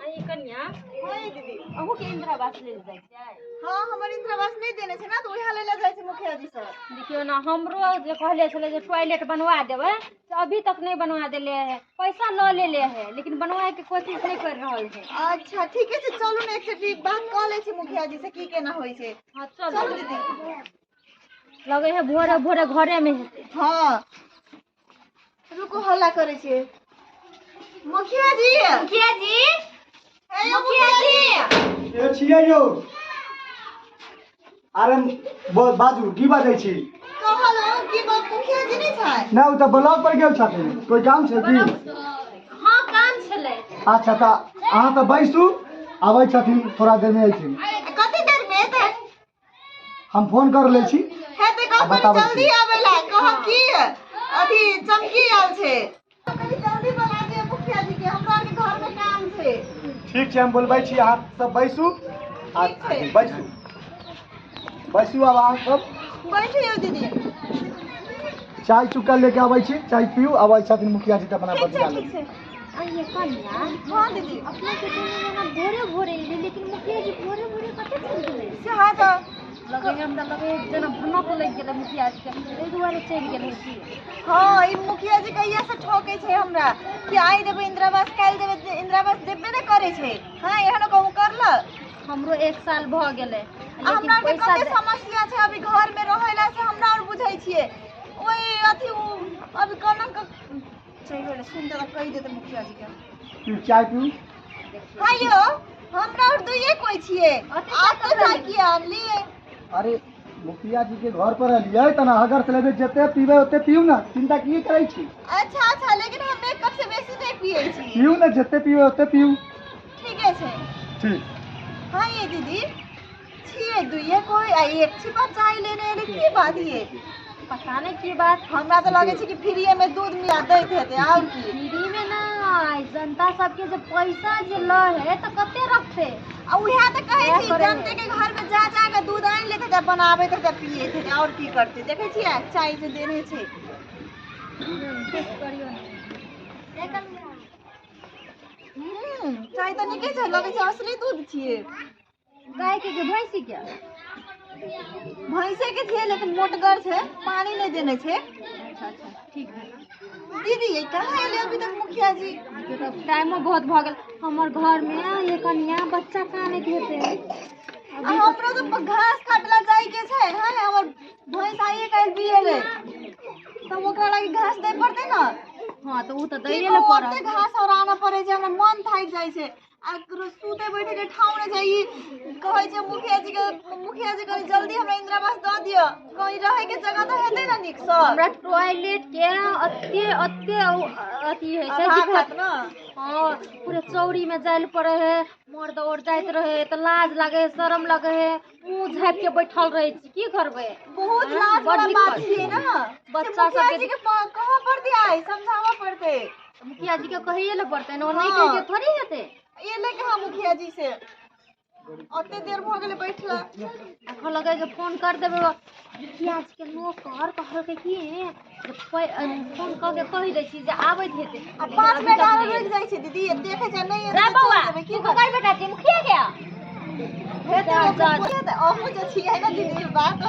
अहीं कनिया। हाँ दीदी। अहूँ के इंदिरा आवास लेल जाइ छियै? हाँ, हमर इंदिरा आवास नहि देने छै ने, तऽ उएह लै लए जाइ छै मुखिया जी से। देखियौ ने, हमरो जे कहले छलै जे टॉयलेट बनवा देबै, से अभी तक नहि बनवा देले है। पैसा लऽ लेले है, लेकिन बनवाए के कोशिश नहि कर रहल है। अच्छा ठीके छै, चलू ने एक बात कऽ लै छी मुखिया जी से, की केना होइ छै। हाँ चलू। चलू दीदी। लगे है भोरे भोरे घरे में हेतै। हाँ रुकू, हल्ला करै छियै। मुखिया जी, मुखिया जी, हे यौ मुखिया जी। ए छियै यौ। अरे बाजू, की बाजै छी? कहलहुँ कि मुखिया जी नहि छै? नहि, ओ तऽ ब्लॉक पर गेल छथिन, कोइ काम छै की? हाँ काम छलै। अच्छा तऽ अहाँ तऽ बैसू, आबै छथिन थोड़ा देर में अयथिन। कते देर में एतै? हम फोन कर लै छी। हेतै कहब कनी बताबै छी। जल्दी आबै ला, कहब की अथी चमकी आयल छै, कनी जल्दी बोला दियौ मुखिया जी के, हमरा आरके घर में काम छै। ठीक छै, हम बोलबै छी, अहाँ सब बैसू। आ ठीक छै। बैसू बैसू, आब अहाँ सब बैठियौ दीदी। चाय चुक्का लेके आबै छी, चाय पीउ। आबै छथिन मुखिया जी तऽ अपना ठीक छै। बतिया ठीक लेब। छै। अइये कनिया। हाँ दीदी। अपना के दुनू जना भोरे भोरे एली, लेकिन मुखिया जी भोरे भोरे कतऽ चलि गेलै? से हाँ तऽ लगे है, हमरा लगे है जेना भनक लागि गेलै मुखिया जी के, एहि दुआरे चलि गेलै की। हाँ, ई मुखिया जी कहिया से ठोकै छै हमरा कि आइ देबै इंदिरा आवास, काल्हि देबै इंदिरा आवास, देबे नहि करै छै। हाँ एहनो कहूँ करलक? हमरो 1 साल भऽ गेलै, आ लेकिन हमरा आरके पैसा कते समस्या छै अभी घर में रहै ला, से हमरा और बुझै छियै। ओहि अथी उ अभी कोना क चलि गेलै, सुन तऽ कहि देतै मुखिया जी के। पीउ, चाय पीउ। हाँ यौ, हमरा और दुइये कोइ छियै। अते आ चाय तऽ चाय किया आनलियै? अरे मुखिया जी के घर पर एलियै तऽ अगर से लेबै, जते पीबै ओते पीउ ने, चिंता की करै छी? अच्छा अच्छा, लेकिन हम 1 कप से बेसी नहि पियै छी। पीउ ने, जते पीबै ओते पीउ। ठीके छै। ठीक। हाँ ये दीदी, छियै दुइये कोइ आ एक छिपा चाय लेने एलै, की बात ये? पता नहि की बात। हमरा तऽ लगै छै कि फ्रीए में दूध मिला दैत हेतै, आओर की। फ्री में नहि, जनता सबके जे पैसा जे लै है तऽ कते रखतै? आ उएह तऽ कहै उएह छी, करै है। जनते के घर में जा जा के दूध आनि लैत हेतै, बनाबैत हेतै, पियैत हेतै, आओर की करतै? देखै छियै चाय जे देने छै। करियौ ने। चाय तऽ नीके छै, लगै छै असली दूध छियै। गाय के कि भैंसी के? भैंसे के छियै, लेकिन मोटगर छै, पानी नहि देने छै। अच्छा अच्छा ठीक है। दीदी, ये कहाँ एलै अभी तक मुखिया जी? टाइमो बहुत भऽ गेल। हमर घर में ये कनिया बच्चा कानैत हेतै। आ हमरो तऽ घास काटला जाइ के छै। हाँ हमर भैंस आइए काल्हि बिएलै, तऽ ओकरा लागि घास दै पड़तै ने। हाँ तऽ ओ तऽ की दैए लए कहू, पड़त। ओते घास और आनऽ पड़ै छै, हमरा मन थाकि जाइ छै। आ सुते बैठे के ठाउं नहि छै। ई कहै छै मुखिया जी के, मुखिया जी कनि जल्दी हमरा इंदिरा आवास दऽ दिअ, कहीं रहै के जगह तऽ हेतै ने नीकसँ। हमरा टॉयलेट के अते अते अथी होइ छै, अभाव दिक्कत हैत ने। हाँ पूरे चौरी में जाय लए पड़े है, मर्द और जाइत रहे तऽ लाज लगे है, शरम लगे है, मुँह झाँपि के बैठल रहै छी, की करबै? बहुत हाँ, लाज बड़ वाला बात दिक्कत। छियै ने। बच्चा से मुखिया सबके जी के कहऽ पड़तै, आइ समझाबऽ पड़तै। मुखिया जी के कहिए लए पड़तै ने, ओ नहि हाँ। कहि के थोड़ी हेतै। एलै कहाँ मुखिया जी से? ओते देर भऽ गेलै बैठला। एखन लगै जे फोन कर देबै मुखिया जी के, नौकर कहलकै कि जे फोन कऽ के कहि दै छी जे आबैत हेतै। आ लेकिन 5 अभी मिनट तक आरो नहि रुकि जाइ छै दीदी, देखै छै नहि रे एतै तऽ बौआ, चलि जेबै, की तू करबै? ककर बेटा छी? मुखिया के? हेतै जा, ओकर जा। हेतै, अहूँ जे छियै ने दीदी, बात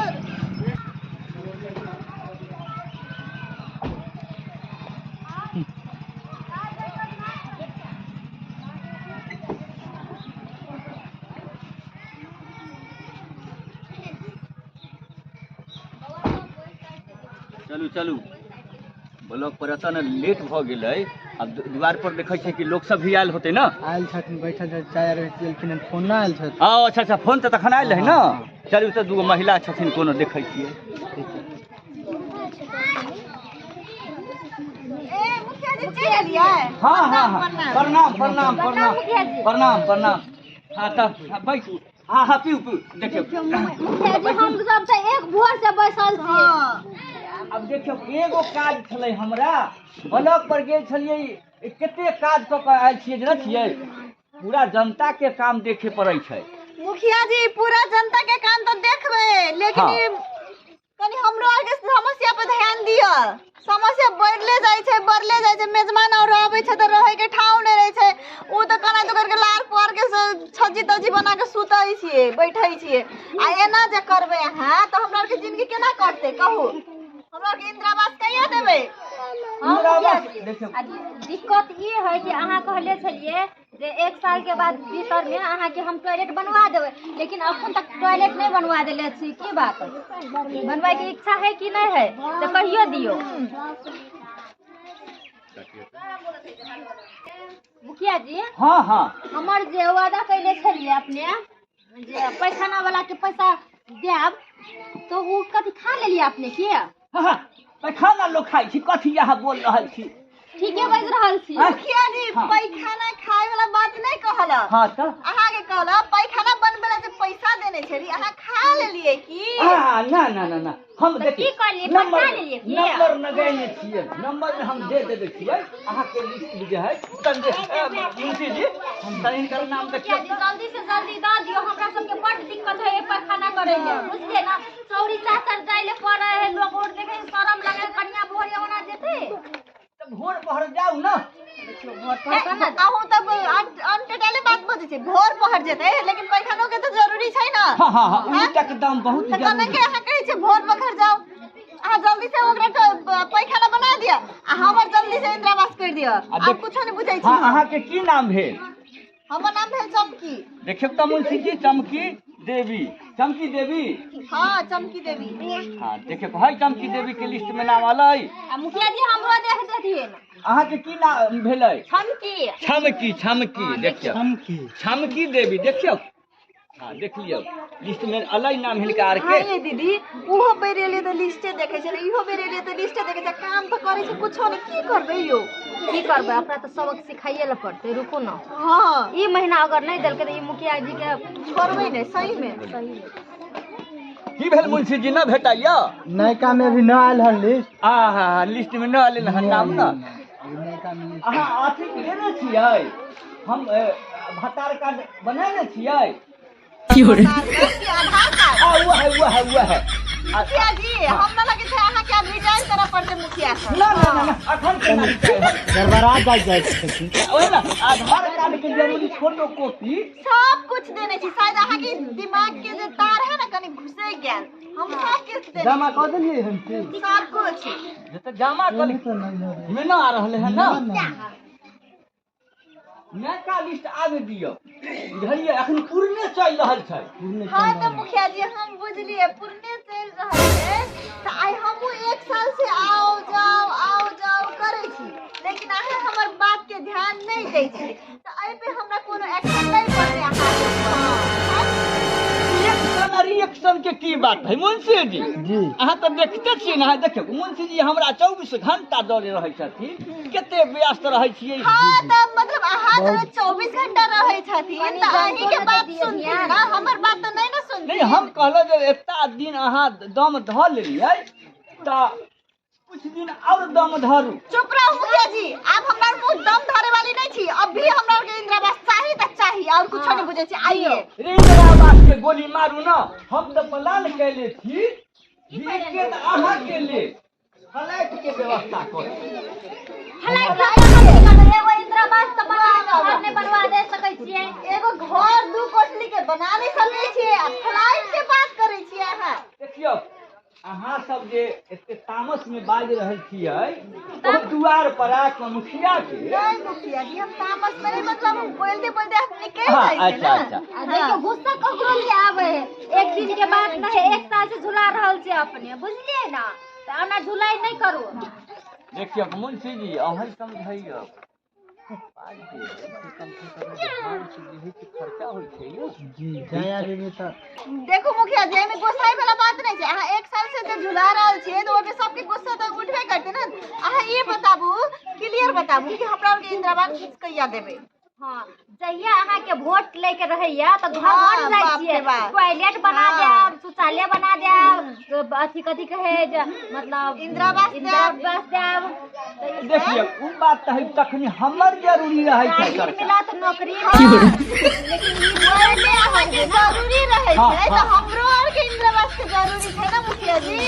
चलू चलू, ब्लॉक पर एतऽ ने लेट भऽ गेलै। आब दुआर पर देखै छै कि लोक सब भी आयल होतै ने। आयल छथिन, बैठल छथिन, चाय आर पियलखिन हन, फोन नहि आयल छथिन। हँ अच्छा अच्छा, फोन तऽ तखन आयल रहै ने। हाँ। चलू तऽ दूगो महिला छथिन कोनो देखै छियै। ए मुखिया जी, चलि एलियै? हाँ हाँ हाँ, प्रणाम। प्रणाम प्रणाम प्रणाम। मुखिया जी। प्रणाम प्रणाम। हाँ तऽ हाँ, बैसू। हाँ हाँ, पीउ पीउ, देखियौ। मुखिया जी, हम सब तऽ एक भोर से बैसल छियै। हाँ आब देखियौ, एगो काज छलै हमरा, ब्लॉक पर गेल छलियै, कते काज कऽ कऽ आयल छियै, जनै छियै? पूरा जनता के काम देखे पड़ै छै। मुखिया जी, पूरा जनता के काम तऽ देखबै, लेकिन हाँ। ई कनि हमरो आर के समस्या पर ध्यान दिअ। समस्या बढ़ले जाइ छै, बढ़ले जाइ छै। मेजमान और आबै छै तऽ रहै के ठाउं नहि रहै छै। ओ तऽ केना तो करके लार छज्जी तज्जी बना के सुतै छियै, बैठै छियै। आ एना जे करबै अहाँ तऽ हमरा आरके जिंदगी केना कटतै कहू? हमरा आरके इंदिरा आवास कहिया देबै? हँ इंदिरा मुखिया आवास जी, देखियौ। आ दिक्कत ई है कि अहाँ कहले छलियै जे एक साल के बाद भीतर में अहाँके हम टॉयलेट बनवा देबै, लेकिन अखन तक टॉयलेट नहि बनवा देले छी। की बात, बनवाय के इच्छा है कि नहि है तऽ कहियो दियौ। मुखिया जी। हँ हँ। हमर जे वादा कैले छलियै अपने जे पैखाना वाला के पैसा देब, तऽ ओ कथी खा लेलियै अपने के? हँ हँ, पैखाना लोक खाइ छी? कथी अहाँ बोल रहल छी? ठीके बाजि रहल छी। आँय? मुखिया जी। हाँ। पैखाना खाय वाला बात नहीं कहलक। हँ तऽ अहाँके कहलक पैखाना बनबै ला जे पैसा देने छली, अहाँ खा लेलियै की? आ ना ना ना ना, हम तऽ देखियौ की कहलियै, नंबर पैसा लेलियै की? नंबर लगेने छियै, नंबर में हम दे देबे छियै अहाँके लिस्ट जे है। तन मुंशी जी, हम तनि हिनकर नाम मुखिया देखियौ। जी, जल्दी से जल्दी दऽ दियौ। हमरा सबके बड्ड दिक्कत है पैखाना करे ले, बुझलियै ना? चौरी चाचर जाय ले पड़े है। लोग और देखे शरम लगे। कनिया भोरे ओना जेतै। तऽ भोर पहर जाउ ने। देखियौ, भोर पहर केना जाउ? अहूँ तब अनटेटाले बात बजै छै। भोर पहर जेतै, लेकिन पैखानो के तऽ जरूरी छै ने। हँ हँ हँ, ऊँटक दाम बहुत तऽ कने जरूरी। के अहाँ कहै छियै भोर पखर जाउ? अहाँ जल्दी से ओकरा पैखाना बना दिअ आ हमर जल्दी से इंदिरा आवास कर दिअ। आ आब कुछो नहि बुझै छी। हँ, अहाँके की नाम भेल? हमर नाम भेल चमकी। देखियौ तऽ मुंशी जी, चमकी देवी, चमकी देवी। हँ, चमकी देवी। हँ, देखियौ है, चमकी देवी के लिस्ट में नाम अलै। आ मुखिया जी, हमरो देख देथिन। अहाँके की नाम भेलै? छमकी। छमकी, छमकी, देखियौ। चमकी। छमकी देवी, देखियौ। हँ, देख लियौ, लिस्ट में अलै नाम हिनका हँ। आरके। ये दीदी, उहो बेर एलियै तऽ लिस्टे देखै छलै, इहो बेर एलियै तऽ लिस्टे देखै छै। काम तऽ करै छै कुछो नहि। की करबै यौ? की करबै? अपना तऽ सबक सिखाइए लए पड़तै। रुकू ने। हँ। ई महीना अगर नहि देलकै तऽ ई मुखिया जी के छोड़बै नहि, सही मे। सही। की भेल मुंशी जी, न भेटैया? नयका में अभी न आयल हन लिस्ट। आ हा, लिस्ट में न अलै हन नाम न? नयका में लिस्ट। अहाँ अथी लेने छियै? हम भतार कार्ड बनेने छियै। की आधार कार्ड? आ वो है, वो है, वो है। मुखिया जी, हमरा लगै छै अहाँके आब रिजाइन करऽ पड़तै मुखिया से। ना ना ना ना, अखन केना रिटायर होब? गड़बड़ा जाइ जाइ छै। ओहे ने, आधार कार्ड के जरूरी फोटो कॉपी। सब कुछ देने छी। शायद अहाँके दिमाग के जे तार है ने, कनि घुसै गेल। हम सब किछ देने जमा छी। कऽ देलियै हन की? सब कुछ। जे तऽ जमा कऽ एहिमे तऽ नहि है। में न आ रहले है ना? ना। नयका लिस्ट आबे दियौ, बुझलियै? अखन पुरने चलि रहल छै। पुरने हाँ चलि तऽ रहल है। मुखिया जी, हम बुझलियै, पुरने चलि रहल छै तऽ आइ हमहूँ एक साल से आओ जाओ आओ जाओ करै छी, लेकिन अहाँ हमर बात के ध्यान नहि दै छी, तऽ एहि पे हमरा कोनो एक्शन नहि पड़तै अहाँके ऊपर। रिएक्शन आ रिएक्शन के की बात है मुंशी जी? जी। अहाँ तऽ देखते छियै ने। अहाँ देखियौ मुंशी जी, हमरा 24 घंटा दौड़े रहै छथिन, कते व्यस्त रहै छियै। हाँ तऽ मतलब अहाँ जब 24 घंटा रहै छथिन कनि तऽ जनतो अहीं के ने बात तऽ दियौ सुनथिन ध्यान। ना, हमर बात तऽ नहि ने नहि, सुनथिन। हम कहलहुँ जे एता दिन अहाँ दम धऽ लेलियै तऽ कुछ दिन आओर दम धरू। चुप रहू मुखिया जी, आब हमरा मुँह दम धरे वाली नहीं छी। अभी हमरा के इंदिरा आवास चाही तऽ चाही, और कुछो नहीं बुझै छी। आइए। रे इंदिरा आवास के गोली मारू ना, हम तऽ प्लान कैले छी जे तऽ अहाँके लेल फ्लाइट के व्यवस्था करू। फ्लाइट लऽ कऽ हम की करबै? एगो इंदिरा आवास तऽ बना घर नहि बनवा दे सकै छियै। एगो घर दू कोठली के बना नहीं सकै छियै आ फ्लाइट के बात करै छियै अहाँ? देखियौ, अहाँ सब जे एते तामस में बाजि रहल छियै, ओ दुआर पर आके मुखिया के नहीं मुखिया जी, हम तामस में नहीं, मतलब हम बोलते बोलते हम निकल हाँ, जाइ छै अच्छा, ना। अच्छा। आ देखियौ, गुस्सा ककरो भी आबै है, एक दिन के बात नहीं है, एक साल से झुला रहल छै अपने, बुझलियै ना? तऽ एना झुलाई नहि करू। देखियौ मुंशी जी, अहीं समझैयौ। पाइ जे हइ से कम से कम धान के जे हइ से खर्चा होइ छै यौ। जी, जाय आबे में तऽ देखू मुखिया जी, एहिमे गुस्साई वाला बात नहीं छै। अहाँ एक साल से जे झुला रहल छियै तऽ ओहिमे सबके गुस्सा तऽ उठबे करतै ने। अहाँ ई बताबू, क्लियर बताबू कि हमरा आरके इंदिरा आवास कहिया देबै? हाँ, जहिया अहाँके वोट लै के रहैया तऽ घर घर हाँ, जाइ बाप छियै, रे बाप। टॉयलेट बना हाँ। देब, शौचालय बना देब, अथी कथी कहै जे मतलब इंदिरा आवास इंदिरा देब। आवास देब। तऽ ई देखियौ, ओ बात तऽ हइ, तखनी हमर जरूरी रहै छै जागीर सरकार मिलत, नौकरी मिलत, लेकिन ई ओहिमे अहाँके जरूरी रहै हाँ, छै तऽ हाँ। हमरो आरके इंदिरा आवास के जरूरी छै ने मुखिया जी।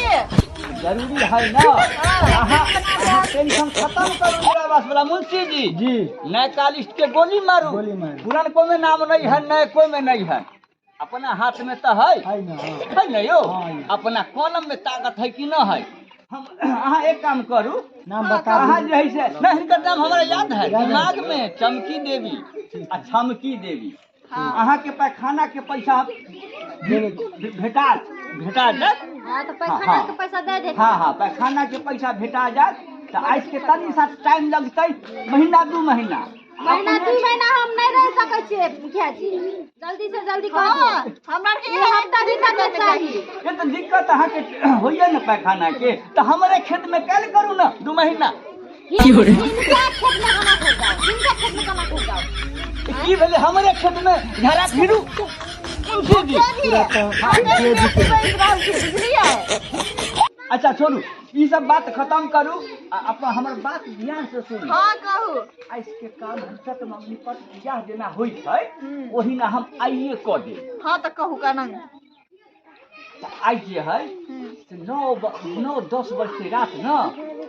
जरूरी है ना। अहाँ अहाँ टेंशन खत्म करू इंदिरा आवास वाला मुंशी जी। जी। नयका लिस्ट के गोली मारू। गोली मारू। पुरनको में नाम नहीं है, नयको में नहीं है, अपना हाथ में तो है। है ना। हाँ। है ना यो। हाँ, है। अपना कलम में ताकत है कि न है। हम अहाँ एक काम करू, नाम बता अहाँ दू। जे है से नहीं, हिनकर नाम हमरा याद है याद है। दिमाग में, चमकी देवी आ छमकी देवी। अहाँ के पैखाना के पैसा भेटा भेटा जायत। हाँ, तऽ पैखाना के पैसा दे दे। हाँ हाँ, पैखाना के पैसा भेटा जायत। तऽ आज के तनी सा टाइम लगतै, महीना दू महीना। महीना दू महीना हम नहीं रह सकै छियै मुखिया जी, जल्दी से जल्दी कर हाँ, दियौ। हमरा के ई हफ्ता भीतर में चाही। ये तऽ दिक्कत अहाँके होइए ने पैखाना के, तऽ हमरे खेत में काल्हि करू ने 2 महीना। हिनका खेत में केना खुद जाउ, हिनका खेत में केना खुद जाउ? की भेलै हमरे खेत में झड़ा फिरू मुंशी जी। बुझलियै? अच्छा छोड़ू ई सब बात खत्म करू आ अपन हमर बात ध्यान से सुनू। हाँ कहू। आइस के काम फुर्सत में निपट बियाह जेना होइ छै ओहिना हम आइए कऽ देब। हाँ तऽ कहू केना। तऽ आइ जे है से 9-10 बजते रात न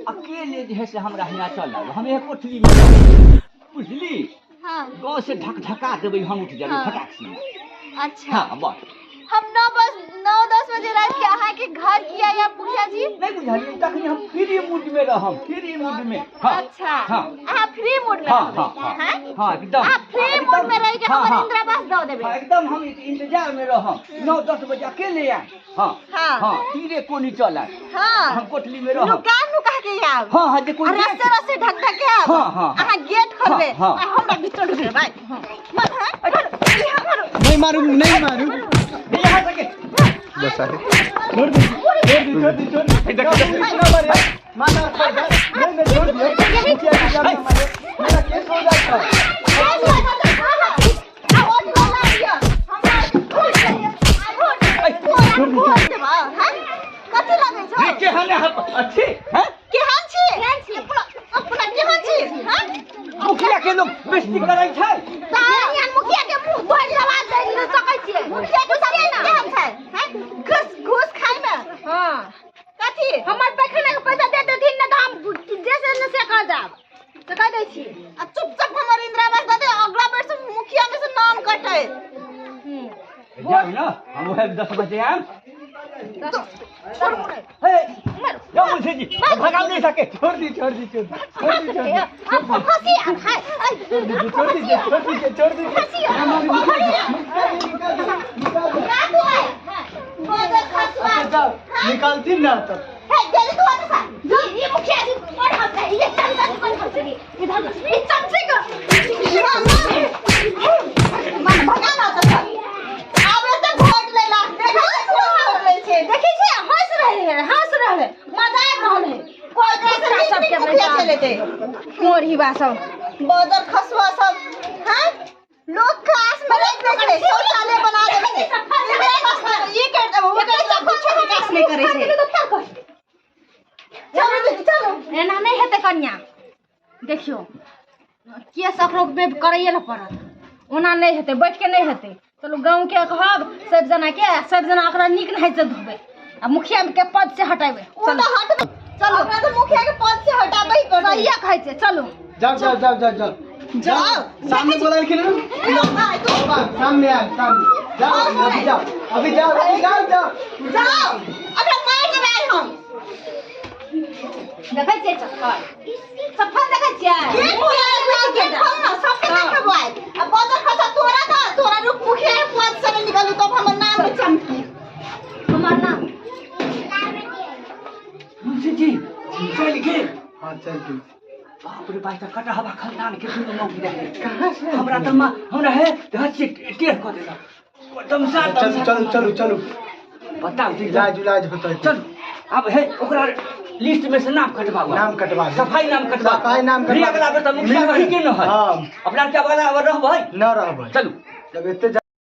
अकेले जे है से हमरा हियाँ चल आब, हम एक कोठली में रहब। बुझली? हाँ। गाँव से ढक ढका देबै, हम उठ जेबै हाँ। फटाक से। अच्छा। हाँ बस। हम 9-10 बजे रात के अहाँ के घर किया या मुखिया जी? नहीं बुझलियै, तखनी हम फ्री मूड में रहब, फ्री मूड में। हाँ। अच्छा। हाँ। अहाँ फ्री मूड में हाँ, रहबै? हाँ, हाँ। हाँ? हाँ, एकदम। अहाँ फ्री मूड में रह के हाँ, हमर हाँ। इंदिरा आवास दऽ देबै? हाँ, एकदम हम इंतजार में रहब, 9-10 बजे अकेले आयब। हाँ। हाँ। हाँ, तीरे कोनी चल आयब। हाँ। हम कोठली में रहब। नुका नुका के आयब। हाँ, हाँ, जे कोई आ रस्ते रस्ते ढक ढक के आयब। हाँ, हाँ, हाँ। अहाँ गेट खोलबै। हाँ, हाँ। आ हमरा भीतर ढुकेबै। मन है? ई हमर नहीं मारू, नहीं मारू। यहाँ तक बस आगे। छोड़ दी, छोड़ दी, छोड़ दी, छोड़ दी। ना मारे, माना छोड़ दे। नहीं नहीं छोड़ दियो। मुखिया जी जान ना मारे, मेरा केस हो जाता। कथी लगै छौ? केहन अच्छी हैं? केहन छी? अपना केहन छी? हैं? मुखिया के लोग बेइज्जती करै छै। तऽ मुखिया के मुंह धोइ लगा दै नहि सकै छियै। मुखिया के सामने केहन छै? हैं? घूस घूस खाइ में। हाँ। कथी? हमर पैखाना के पैसा दे देथिन ने तऽ हम जे से ने से कह जाब, तऽ कह दै छी। आ चुपचाप हमर इंदिरा आवास दऽ दे, अगला बेर से मुखिया में से नाम कटे। जाउ ना, हम वएह 10 बजे आयब। छोड़ मुरे। हे, जाउ मुंशी जी, भगाउ नहीं सके। छोड़ दी, छोड़ दी, छोड़ दी, छोड़ दी, छोड़ दी। हम फंसी आब, हाय, हाय। छोड़ दीजिए, छोड़ दीजिए, छोड़ दीजिए, छोड़ दीजिए। फंसी आब। ना मारू, मुखिया जी, मुखिया जी, निकाल दो, निकाल दो। ना तू आए। बदर खसुआ। अच्छा, जाओ, निकालती ना तब। हे, जल्दी तू आने सा। ये मुखिया जी बड़ हंस रहे, ये चमचा जी बड़ हंस रहे, इधर ये चमचे का। मन भगा ना तो सर। आब एते वोट लेला, देखै छियै वोट लै छै। देखै छियै हंस रहे हैं, हंस रहे, मजा आबि रहल है। कोई कैसे सब नीक के नीक मुखिया चलेतै। मोर सब बदर खसुआ सब, हैं? लोग काश में रख दै छै, शौचालय बना देबै छै। इंदिरा आवास में ई कर देबै, ओ कर देबै, कुछो विकास नहि करै छै। तऽ फेर कह। चलू दीदी, चलू। एना नहि हेतै कनिया, देखियौ केस अकरो करैए लए पड़त, ओना नहि हेतै, बैठ के नहि हेतै। चलू गाँव के कहब सब जना के, सब जना ओकरा नीक नहीं से धोबै आ मुखिया के पद से हटेबै। ओ तऽ हटबै। चलू, ओकरा तऽ मुखिया के पद से हटाबै ही पड़तै। सहिए कहै छै, चलू। जाओ, जाओ, जाओ, जाओ, जाओ। जाओ। सामने बोला ना? सामने आ, सामने। जाओ, अभी जाओ, अभी जाओ, अभी जाओ, जाओ। जाओ। अबे मार देबै आइ हम। देखै छियै चक्कर, सफल देखै छियै। गेट खोल, गेट खोल ना, सबके देखबै आइ। आ बदर खसा तोरा तऽ तोरा रुक मुखिया के पद से नहि निकालू तब हमर नाम के चमकी। हमर नाम। मुंशी जी चलि गेल। हाँ चल गेल। बाप रे बाप, कटहवा खानदान के दुनू मौगी रहै। हमरा तऽ माँ हमरा हे हँसी टेढ़ कऽ देलक। तमसा चलू, चलू, चलू, चलू। बताउ जी। इलाज उलाज होतै। चलू अब हे ओकरा लिस्ट में से नाम कटवाओ। नाम कटवा दे। सफाई नाम कटवा। सफाई नाम कटवा। अगला बेर तऽ मुखिया रही के न है। हाँ। अपना के अगला बेर रहबै न रहबै। चलू। जब एते